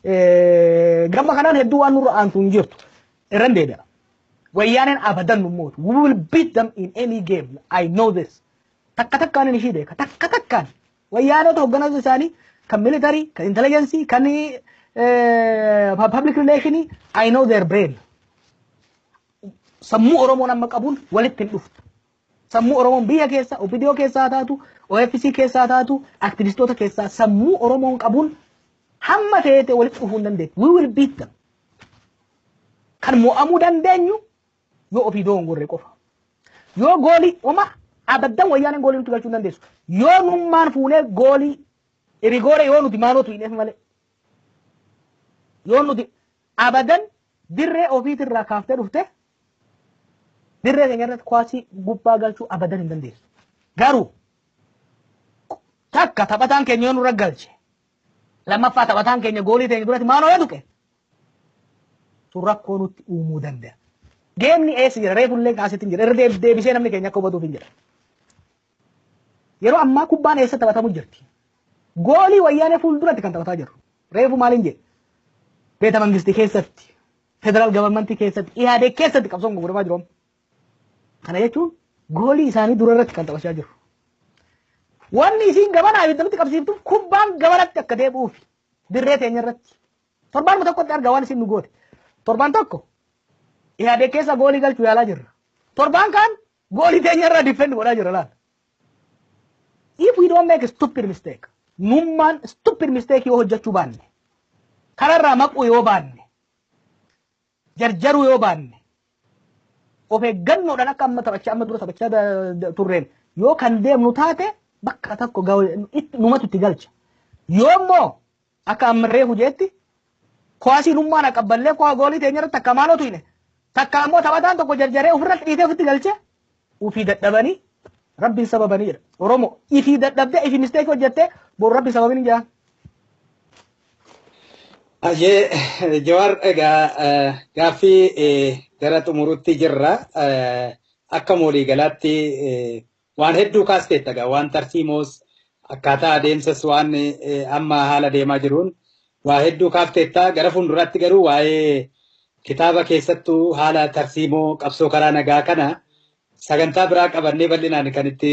Gama kanaan hedduu waan nurra aantu hin jirtu. Irran deebi'a. Wayyaaneen abadan nu mootu. We will beat them in any game. I know this. Takka takkaan ishii beeka. Takka takkaan. Wayyaanota hooggantoota isaanii kan military, kan intelligence, kan public relation, I know their brain. Sammuu Oromoon amma qabuun walitti hin dhuftu. Sammuu Oromoon biyya keessa, OPDO keessaa taatu, OFC keessaa taatu, aktivistoota keessaa sammuu Oromoon qabuun hamma feete walitti dhufuu hin dandeettu. We will beat them. Kan mo'amuu dandeenyu yoo ofii doongorre qofa. Yoo goolii oma abaddan Wayyaaneen goolii nuti galchuu hin dandeessu. Yoo nummaan fuunee goolii rigoore yoo nuti maalootu hin malee. Yoo nuti abadan dirree ofiitirraa kaaftee dhufte dirree keenya irratti kuwaasii gubbaa galchuu abadan hin dandeessu. Garuu takka taphataan keenya yoo nurra galche, lammaffaa taphataan keenya goolii teenya duratti maaloo yoo tuqe, sun rakkoo nutti uumuu danda'a. Geemni eessa jira? Reefullee kaasitti hin jira. Irra deebisee namni keenya akka hubatuuf hin jira. Yeroo ammaa kubbaan eessa taphatamu jirti? Goolii Wayyaanee fuulduratti kan taphataa jiru. Reefu maaliin jedhe? Beeta mangistii keessatti, federal governmentii keessatti, ihaadee keessatti qabsoon gurguramaa jiru. Kana jechuun goolii isaanii dura irratti kan taphachaa jiru. Wanni isiin gamanaa ibiddamitti qabsiiftu kubbaan gamanatti akka deebi'uufi dirree teenya irratti. Torbaan tokkotti argaa waan isin nu goote. Torbaan tokko ihaadee keessa goolii galchuu yaalaa jirra. Torbaan kaan goolii teenya irraa defend godhaa jirra laala. If we don't make a stupid mistake, nummaan stupid mistake yoo hojjechuu baanne, kararraa maquu yoo baanne, jarjaruu yoo baanne, of eeggannoodhaan akka amma taphachaa amma dura taphachaa turreen yoo kan deemnu taate, bakka tokko numatu itti galcha. Yoo immoo akka amma reefu jeetti kuwaasii nummaan aqabballee kuwaa goolii teenya irratti takka maalootu hine, takka ammoo taphataan tokko jarjaree ofirratti dhiitee ofitti galche, ufii dadhabanii Rabbiin sababanii jedha. Oromoo ifii dadhabdee ifii mistake hojjettee boru Rabbi sababiin hin jedhan. Ajee Jawaar, egaa gaaffii gara xumurutti jirra. Akka waliigalaatti waan hedduu kaasteetta, egaa waan tarsiimoos, akkaataa adeemsas, waan amma haala deemaa jiruun waa hedduu kaafteetta. Gara fuulduraatti garuu waa'ee kitaaba keessattuu haala tarsiimoo qabsoo karaa nagaa kana sagantaa biraa qabannee bal'inaan kan itti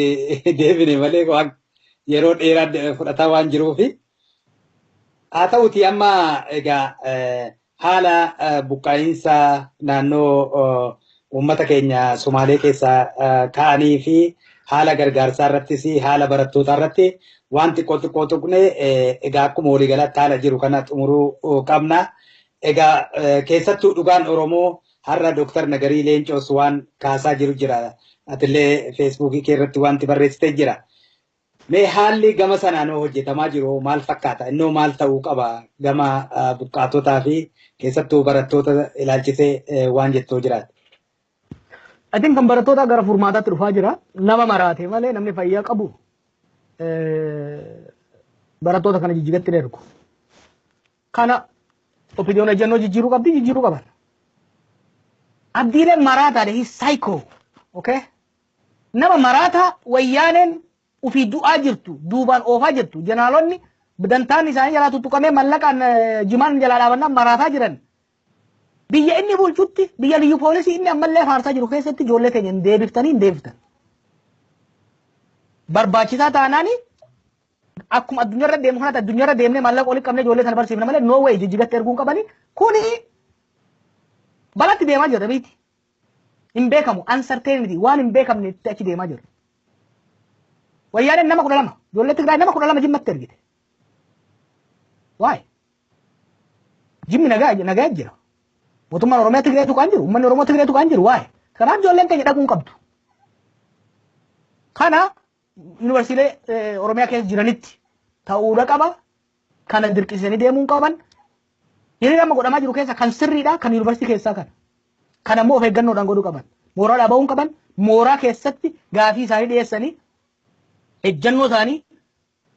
deebine malee waan yeroo dheeraa fudhataa waan jiruufi. Haa ta'uti, amma egaa haala buqqaa'iinsa naannoo uummata keenya Sumaalee keessaa ka'anii fi haala gargaarsaa irrattis, haala barattootaa irratti waan xiqqoo xiqqoo tuqne. Egaa akkuma waliigalaatti haala jiru kana xumuruu qabna. Egaa keessattuu dhugaan Oromoo har'a Dooktar Nagarii Leencoos waan kaasaa jiru jira. Atillee Feesbuukii kee irratti wanti barreessitee jira. Mee haalli gama sanaan hojjetamaa jiru maal fakkaata? Innoo maal ta'uu qaba gama buqqaatotaa fi keessattuu barattoota ilaalchisee waan jettoo jiraate? I think kan barattoota gara furmaataatti dhufaa jira. Nama maraate malee namni fayyaa qabu barattoota kana Jijjigatti hin ergu. Kana OPDOn ejjennoo jijjiiruu qabdi, jijjiiruu qaban. Abdiileen maraataadha, he's psycho. Okay? Nama maraataa Wayyaaneen ufii du'aa jirtu, duubaan oofaa jirtu, jenaalonni dantaan isaanii jalaa tuttuqamee mallaqaan jimaan jalaa dhaabannaan maraataa jiran. Biyya inni bulchutti, biyya liyyu poolisii inni ammallee faarsaa jiru keessatti ijoollee keenya hin deebiftanii hin deebiftan. Barbaachisaa taanaani akkuma addunyaarra deemu kanatti addunyaarra deemnee maallaqa walitti qabnee ijoollee sana barsiifna malee no way, Jijjigatti erguu hin qabani. Kuni balatti deemaa jirra biiti. Hin beekamu, uncertainty waan hin beekamne itti achi deemaa jirra. Wayyaaneen nama 12, ijoollee Tigraay nama 12 Jimmatti ergite. Waay. Jimmi nagaa nagaa jira. Mootummaan Oromiyaa Tigraay tuqaan jiru. Uummanni Oromoo Tigraay tuqaan jiru. Waay. Kanaaf ijoolleen keenya dhaquu hin qabdu. Kana yuunivarsiitii Oromiyaa keessa jiranitti ta'uudha qaba. Kana dirqisiisanii deemuu hin qaban. Hiriira amma godhamaa jiru keessa kan sirriidha, kan yuunivarsiitii keessaa kana. Kana immoo of eeggannoodhaan godhuu qaban. Mooraa dhaba'uu hin qaban. Mooraa keessatti gaafii isaanii dhiyeessanii ejjennoo isaanii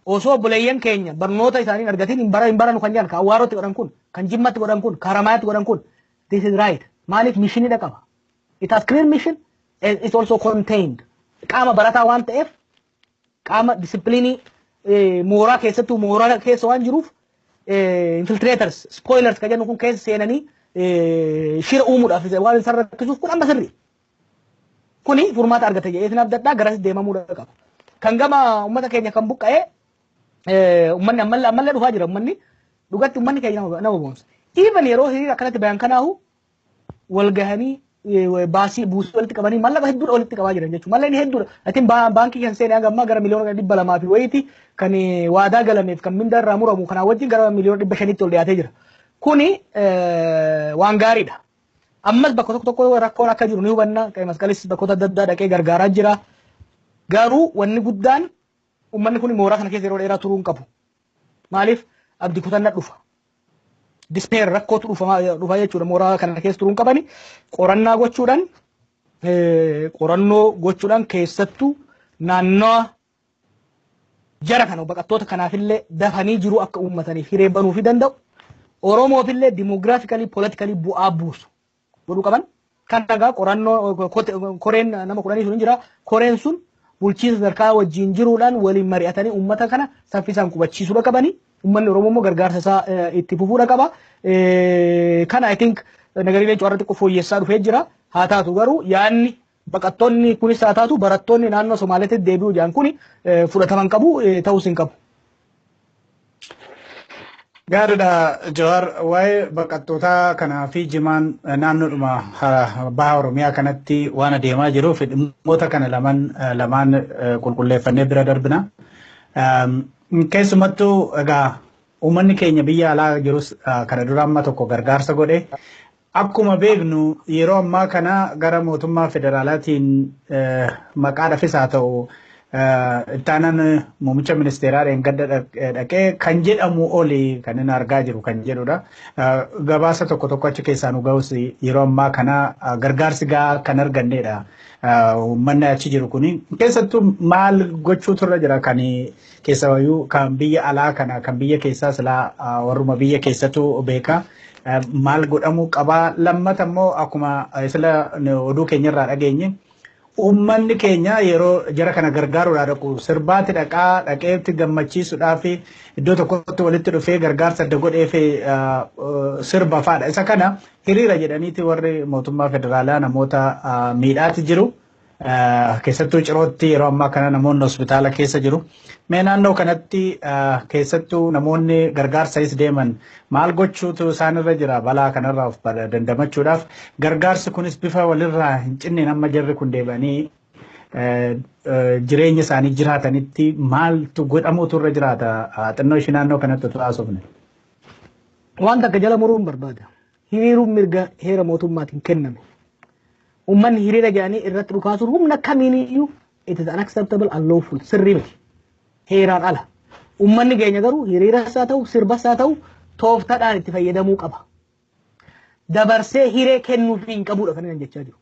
osoo obboleeyyan keenya barnoota isaanii hin argatiin hin bara hin baranu kan jedhan, kan Awwaarootti godhan kun, kan Jimmatti godhan kun, kan Haramayaatti godhan kun, this is right. Maaliif? Missioniidha qaba. It has clear mission and it's also contained. Qaama barataa waan ta'eef, qaama disipiliinii mooraa keessattuu mooraa keessa waan jiruuf Infiltrators, spoilers kan jennu kun keessa seenanii shira uumuudhaaf waan isaan rakkisuuf kun amma sirrii. Kuni furmaata argata jedhee abdadhaa, garas deemamuudha qaba. Kan gama uummata keenya kan buqqa'ee, uummanni ammallee ammallee dhufaa jira. Uummanni dhugatti uummanni keenya nama boonsa. Even yeroo hiriira akkanatti bayan kanaahu wal gahanii baasii buusii walitti qabanii maallaqa hedduudha walitti qabaa jiran jechuudha. Maallaqni hedduudha. Atiin baankii kan seenee hanga ammaa gara 200,000,000 fi wayiiti kan waadaa galameef, kan mindaa irraa muramu kanaa wajjin gara 500,000,000tti ol dhiyaatee jira. Kuni waan gaariidha. Ammas bakka tokko tokko rakkoon akka jiru ni hubanna. Qe'ee masqalis bakkoota adda addaa dhaqee gargaaraa jira. Garuu wanni guddaan uummanni kun mooraa kana keessa yeroo dheeraa turuu hin qabu. Maaliif? Abdii kutannaa dhufa. Despair, rakkootu dhufa jechuudha. Mooraa kana keessa turuu hin qabani. Qorannaa gochuudhaan, qorannoo gochuudhaan, keessattuu naannawa jara kana baqattoota kanaafillee dafanii jiru akka uummataniif hiree banuufii danda'u. Oromoofillee demographically, politically bu'aa buusu godhuu qaban. Kan egaa qorannoo koreen nama 10 sun jira. Koreen sun bulchiinsa sadarkaa wajjin jiruudhaan waliin mari'atanii uummata kana saffisaan qubachiisuudha qabani. Uummanni Oromoo immoo gargaarsa isaa itti fufuudha qaba. Kana I think nagarii leencoo irratti fooyyessaa dhufee jira. Haa taatu garuu yaadni baqattoonni kunis haa taatu barattoonni naannoo Somaaliyaatti deebi'uu jedhan kuni fudhataman qabu, ta'uus hin qabu. Gaariidha Jawaar, waa'ee baqattootaa kanaa fi jimaan naannoodhuma baha Oromiyaa kanatti waan adeemaa jiruuf dhimmoota kana lamaan lamaan qulqulleeffannee bira darbina. Keessumattuu egaa uummanni keenya biyya alaa jirus kana dura amma tokko gargaarsa godhe. Akkuma beeknu yeroo ammaa kana gara mootummaa federaalaatiin maqaadhaafis haa ta'u, ittaanaan muummicha ministeeraa dheengadda dhaqee kan jedhamu oli kan inni argaa jiru kan jedhudha. Gabaasa tokko tokko achi keessaa nu ga'us yeroo ammaa kana gargaarsi gahaa kan argannedha. Uummanni achi jiru kuni keessattuu maal gochuutu irra jira? Kan keessayyuu kan biyya alaa kana, kan biyya keessaa silaa warruma biyya keessatu beeka. Maal godhamuu qabaa? Lammata immoo akkuma sila oduu keenyarraa dhageenye, uummanni keenya yeroo jara kana gargaaruudhaa dhaqu sirbaatti dhaqaa dhaqeetti gammachiisuudhaa fi iddoo tokkotti walitti dhufee gargaarsa adda godhee fi sirba faadha. Isa kana hiriira jedhaniiti warri mootummaa federaalaa namoota miidhaati jiru. Keessattuu Cirootti yeroo ammaa kana namoonni hospitaala keessa jiru. Mee naannoo kanatti keessattuu namoonni gargaarsais deeman maal gochuutu isaanirra jira balaa kanarraa of dandamachuudhaaf? Gargaarsi kunis bifa walirraa hin cinneen amma jarri kun deebi'anii jireenya isaanii jiraatanitti maaltu godhamuutu irra jiraata? Xinnoo ishii naannoo kanatti otoo haasofne. Waan takka jala muruun barbaada. Hiriiruun mirga heera mootummaatiin kenname. Uummanni hiriira jedhanii irratti dhukaasuun humna kamiiniyyuu it is unacceptable, unlawful, sirrii miti. Heeraan ala. Uummanni keenya garuu hiriira isaa ta'u, sirba isaa ta'u, tooftaadhaan itti fayyadamuu qaba. Dabarsee hiree kennuufii hin qabudha kan inni jechaa jiru.